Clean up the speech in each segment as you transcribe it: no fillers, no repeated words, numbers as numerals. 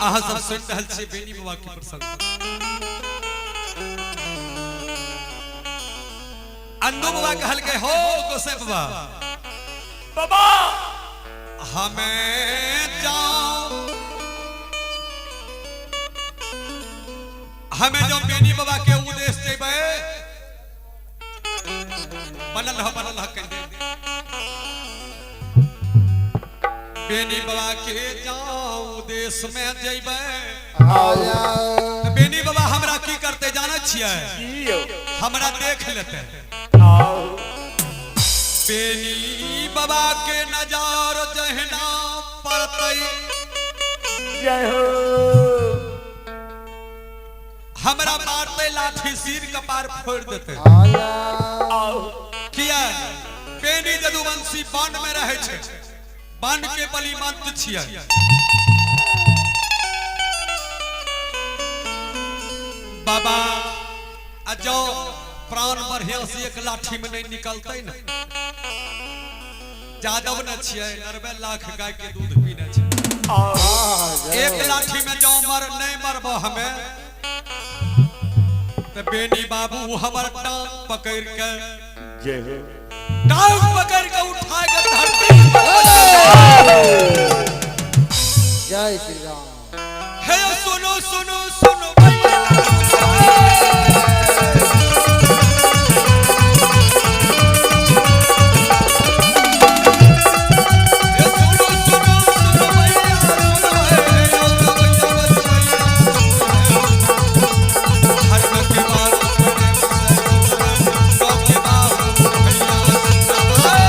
अहाँ सब सुनि रहल छियै बेनी बाबा के प्रसंग। अन्नू बाबा कहलकै हो गोसाई बाबा, बाबा हमें जाओ, हमें जो बेनी बाबा के उद्देश्य जेबै, बनल ह बनल ह कहि दे। बेनी बाबा के जाओ देश में जेबै, बेनी बाबा हमरा की करते जानै छियै? हमरा देख लेते। बेनी बाबा के नजर जहिना पड़तै, जय हो, हमरा मारते लाठी, सिर कपार फोड़ देते। किया? बेनी जदुवंशी वन में रहे छै, वन के बलिमंत छियै। बाबा आ जो प्राण बढ़िया से एक लाठी में नहीं निकलते न, जादव न छियै, 90 लाख गाय के दूध पीने छै। एक लाठी में जो मर नहीं मरबो हमें, तो बेनी बाबू हमर टांग पकड़ के, जय हो, टांग पकड़ के उठा के धरती। जय श्री राम। हे सुनो सुनो सुनो भैया, हे सुनो सुनो सुनो भैया, सुनो हे ओ भैया भैया, धर्म के बात प्रेम से गाँव के बाबू भैया जिंदाबाद।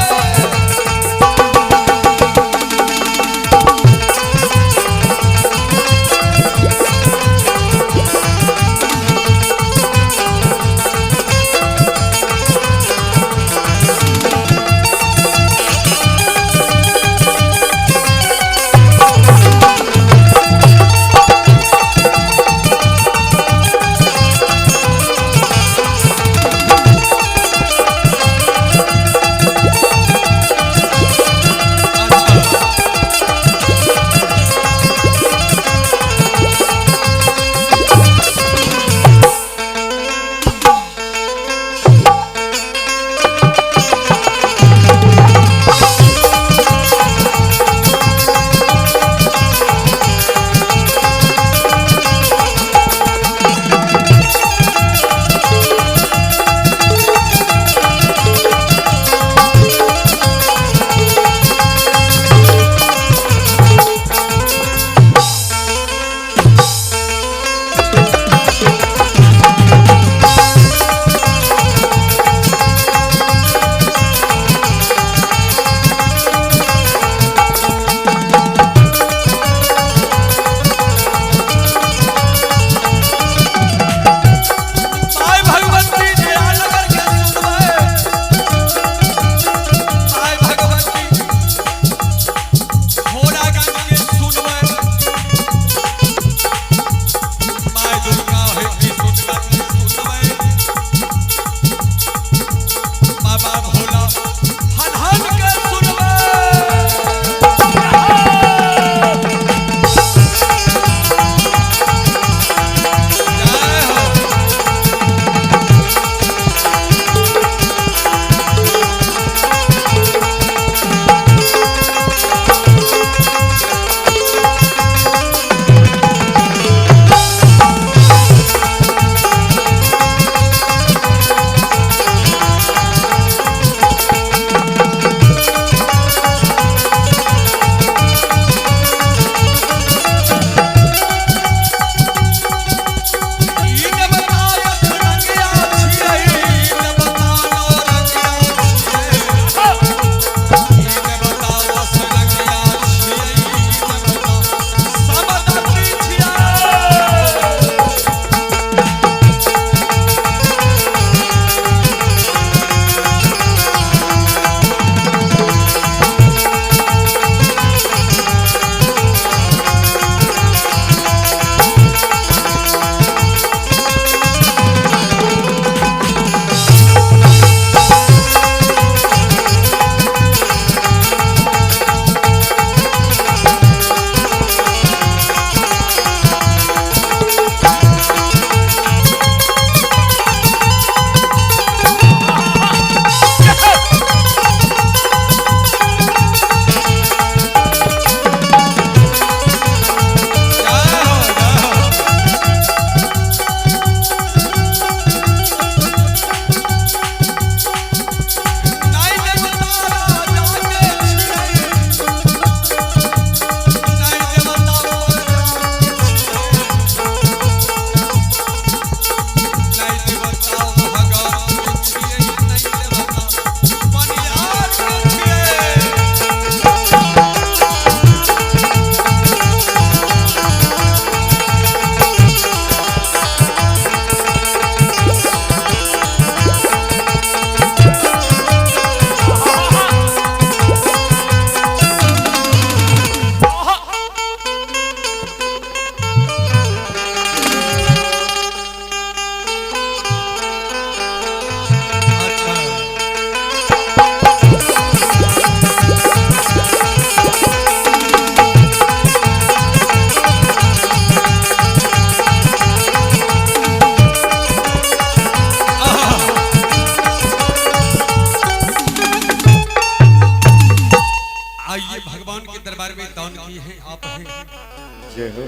हो।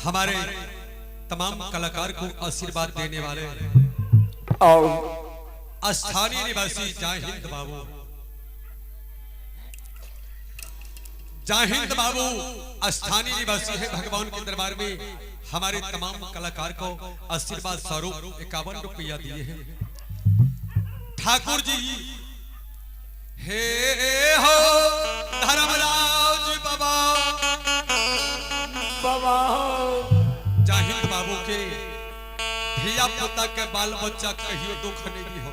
हमारे तमाम कलाकार को आशीर्वाद देने वाले और स्थानीय निवासी जाहिंद बाबू, जाहिंद बाबू स्थानीय निवासी है। भगवान के दरबार में हमारे तमाम कलाकार को आशीर्वाद स्वरूप 51 रुपया दिए हैं। ठाकुर जी हे हो धर्मराज बाबा बाबा जाहिंद बाबू के धिया पुता के बाल बच्चा कहियो दुख नहीं दिहो,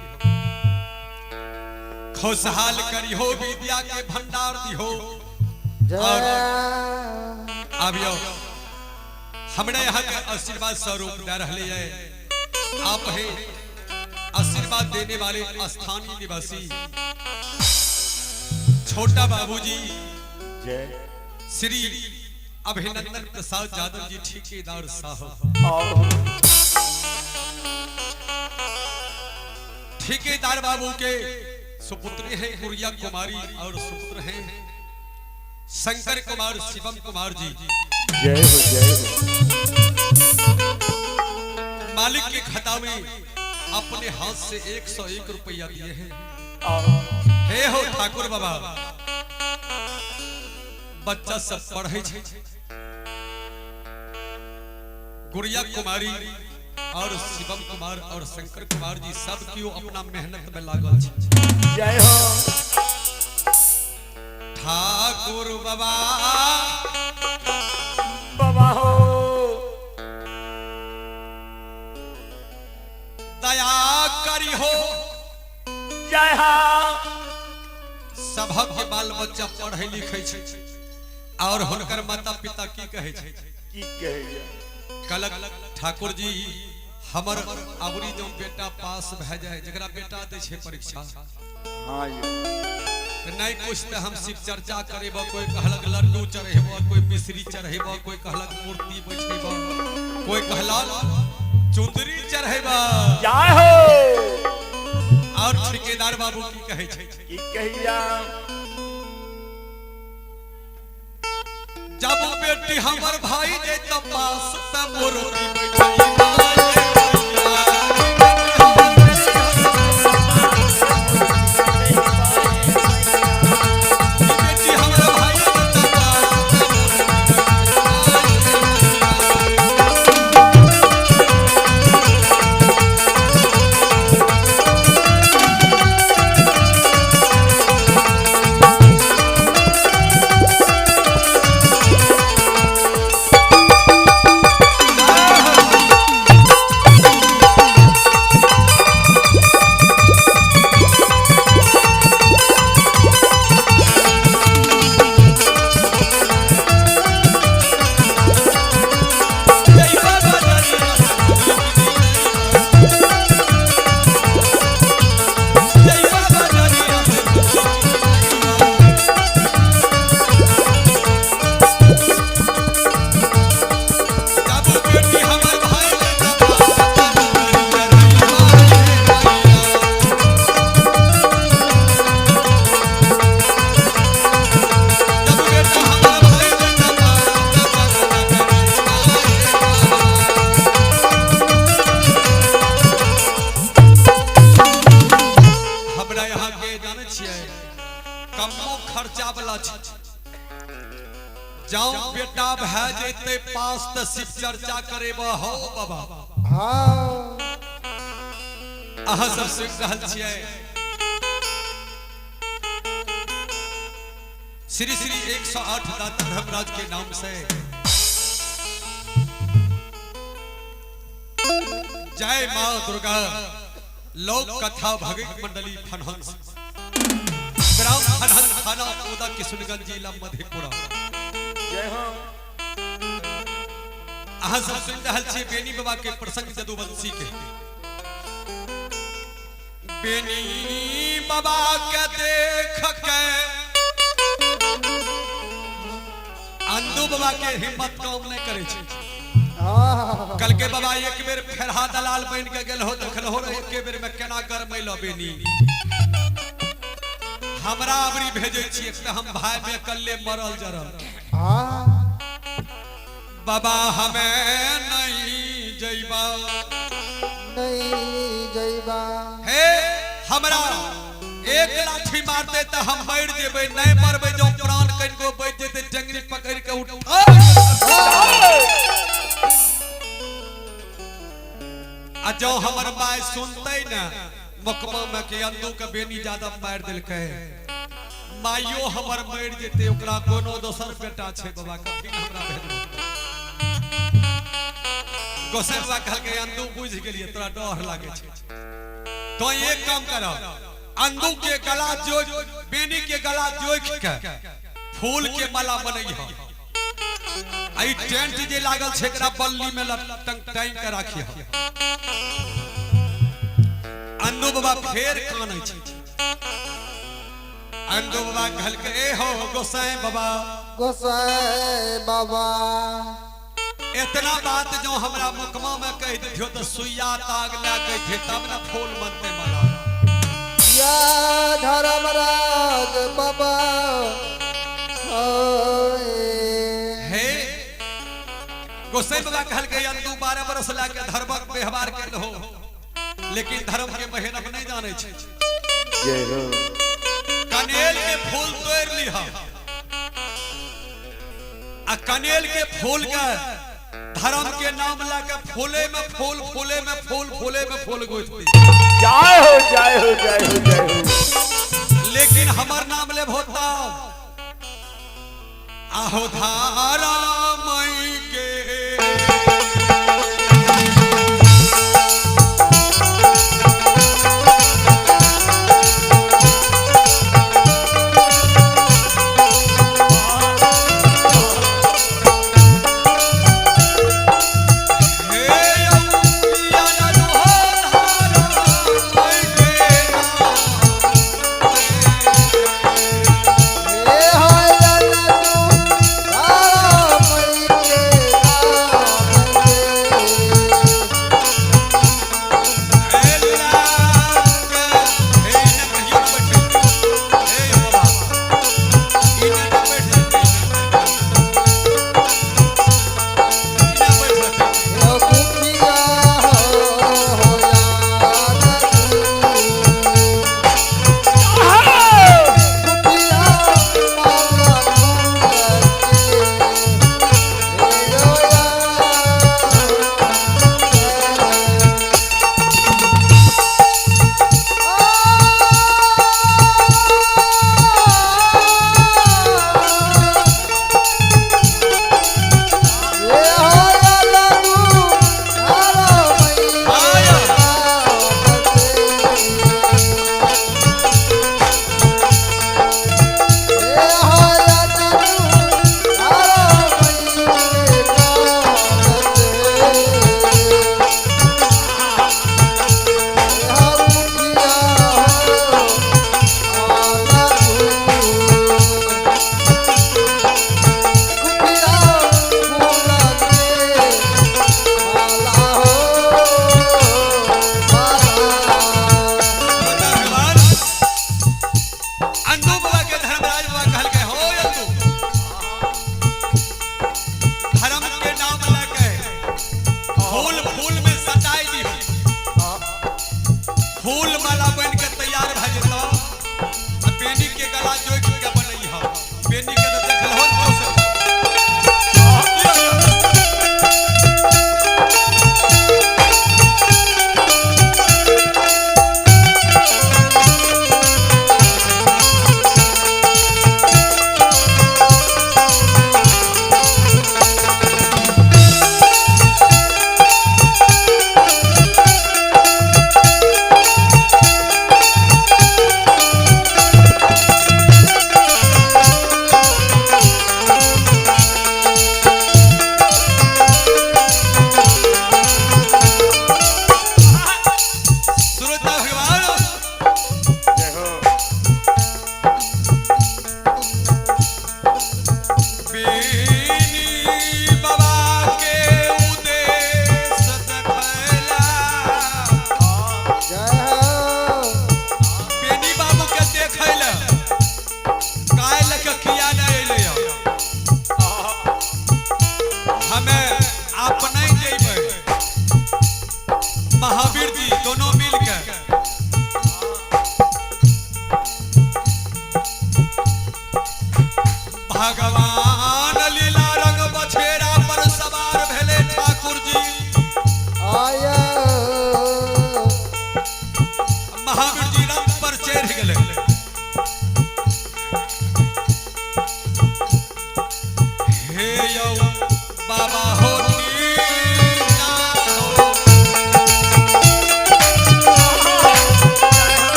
खुशहाल करिहो, विद्या के भंडार दिहो। जय। अब यो हमने यहाँ के आशीर्वाद स्वरूप दे रहे है। आप है आशीर्वाद देने वाले स्थानीय निवासी छोटा बाबूजी जय श्री अभिनंदन प्रसाद यादव जी ठेकेदार साहब। और ठेकेदार बाबू के सुपुत्र हैं गुड़िया कुमारी और सुपुत्र हैं शंकर कुमार शिवम कुमार जी। जय हो, जय हो। मालिक के खाता में अपने हाथ से 101 रुपया दिए हैं। और हे हो ठाकुर बाबा, बच्चा सब पढ़े छे। गुड़िया कुमारी और शिवम कुमार और शंकर कुमार जी सब क्यों अपना मेहनत में लागल छे। जय हो। ठाकुर बाबा बाबा हो दया करी हो। जय हो। सभक के बाल बच्चा पढ़े लिखे छे और हुनकर माता पिता की कहे छे? की कहे? कलक ठाकुर जी हमर अबरी जो बेटा पास भए जाए, जकरा बेटा दै छे परीक्षा, हाँ जी, नहीं कुछ तो हम शिव चर्चा करेबो। कोई कहलक लड्डू चढ़ेबो, कोई मिश्री चढ़ेबो, कोई कहलक मूर्ति बैठेबो, कोई कहलक चुंदरी चढ़ेबो। जय हो। और ठेकेदार बाबू की कहे छे? की कहिया? जब बेटी हमर भाई जे त पास त मूर्ति बैठेबो। बेटी हमर भाई जे त पास त जय बाबा जय बाबा जब बेटी हमर भाई जे त पास त जब बेटा हमर भाई जे त पास त हमरा यहाँ के जाने छियै कमो खर्चा वाला छै। जाओ बेटा भए जेतै पास त शिव चर्चा करेब हो बाबा। हाँ। अहाँ सब सुनि रहल छियै श्री श्री 108 दाता धर्मराज के नाम से जय मां दुर्गा लोक कथा भगत मंडली फनहंस, ग्राम फनहंस, थाना ओदा, किशनगंज, जिला मधेपुरा। जय हो। अहाँ सब सुनि रहल छियै बेनी बाबा के प्रसंग जदुवंशी के। बेनी बाबा के देख के अंदू बाबा के हिम्मत काम नहीं करे छै। हाँ। कल के बाबा एक बेर फेरहा दलाल बन के गेल हो, देखल हो रहे एक बेर में केना गरमैलो बेनी। हमरा अबरी भेजै छियै तऽ हम भाई में अकल्ले मरल जरल। हाँ। बाबा हमें नहीं जइबा। नहीं जइबा। हे हमरा एक लाठी मारते त हम मर जेबै, नहीं मरबै जो प्राण कनिको बच जेतै, जंगली पकड़ के उठा आ जो हमर माय सुनते न मकमा में कि अंदू के बेनी यादव मार देलकै, माइयो हमर मर जेतै, ओकरा कोनो दोसर बेटा छै बाबा कथी हमरा भेजबै। गोसाई बाबा कहलकै अंदू बुझि गेलियै तोरा डर लागै छै, तो एक काम कर अंदू के गला जोख बेनी के गला जोख के फूल के माला बनैह, आ ई टेंट जे लागल छै एकरा बल्ली में टांग के राखिह। अंदू बाबा फेर कानै छै। अंदू बाबा कहलकै ए हो गोसाई बाबा, गोसाई बाबा इतना बात जो हमरा मुकमा में कह दियो तो सुइया ताग लए के थे तब न फूल बनते माला। या धर्मराज बाबा हे गोसाई बाबा कहलकै अंदू 12 बरस लए के धर्मक व्यवहार के हो, लेकिन धर्म के बहन नहीं जाने छै। जय हो। कनेल के फूल तोड़ लिह आ कनेल के फूल के धर्म के नाम लए के फूले में फूल, फूले में फूल, फूले में फूल गुथती। जय हो जय हो जय हो जय हो। लेकिन हमर नाम ले होता आहो धारा मई के हे हाय तू राम। हमें